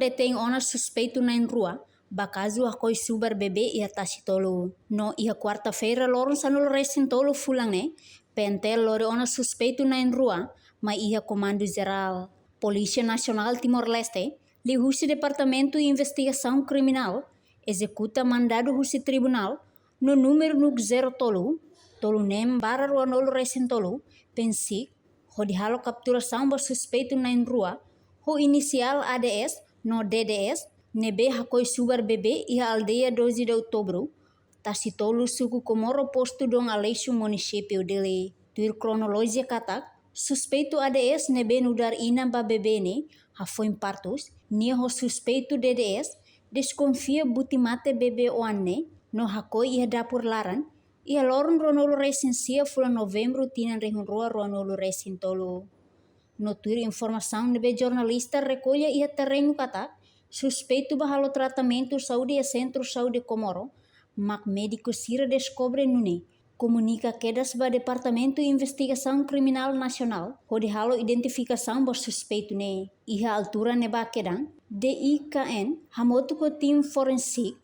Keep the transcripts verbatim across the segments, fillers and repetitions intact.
detein ona suspeitu na'in-rua ba kazu hakoi subar bebé iha Tasitolu. No iha kuarta-feira loron sanulu-resin-tolu fulan ne'e, PNTL lori ona suspeitu na'in-rua mai iha Komandu Jerál Polísia Nasionál Timor-Leste, liuhusi Departamentu Investigasaun Kriminál, ezekuta mandadu husi tribunál no númeru NUC zero tolu, tolu neen barra ruanulu-resin-tolu, PNSIC, hodi halo kapturasaun ba suspeitu na'in-rua, ho inisiál A D S no D D S, ne'ebé hakoi subar bebé iha aldeia doze de Outubro, Tasitolu, suku Comoro, postu Dom Aleixo, munisípiu Dili. Tuir kronolojia katak, suspeitu A D S ne'ebé nu'udar inan ba bebé ne'e hafoin partus, nia ho suspeitu D D S deskonfia buti mate bebé oan ne'e, no hakoi iha dapur laran, iha loron ruanulu-resin-sia fulan Novembru tinan rihun rua ruanulu-resin-tolu. No tuir informasaun ne'ebé jornalista rekolla iha terreñu katak, suspeitu bá halo tratamentu saúde iha Sentru Saúde Comoro, mak médiku sira deskobre nune'e komunika kedas ba Departamentu Investigasaun Kriminál Nasionál, hodi halo identifikasaun ba suspeitu ne'e. Iha altura ne'ebá kedan, D I K N hamutuk ho tim forensik,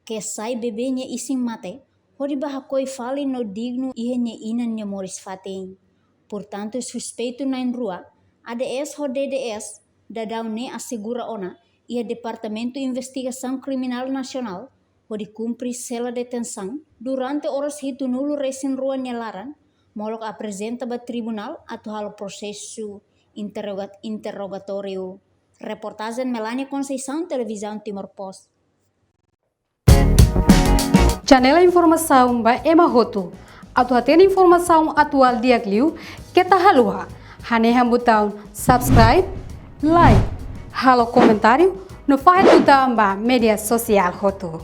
ke'e sai bebé nia isin mate, hodi bá hakoi fali no dignu iha nia inan nia moris fatin. Portantu, suspeitu na'in-rua, A D S ho D D S, daudaun ne'e asegura ona iha Departamentu Investigasaun Kriminál Nasionál, hodi kumpre sela detensaun durante oras hitunulu-resin-rua nia laran, molok aprezenta ba tribunál atu halo prosesu interroga-, interrogatóriu. Reportajen Melania Conceição, Televizaun Timor Post. Janela informasaun ba ema hotu. Atu hatene informasaun atuál di'ak liu, keta haluha hanehan butaun subscribe, like, halo komentáriu, no fahe tutan ba média sosiál hotu.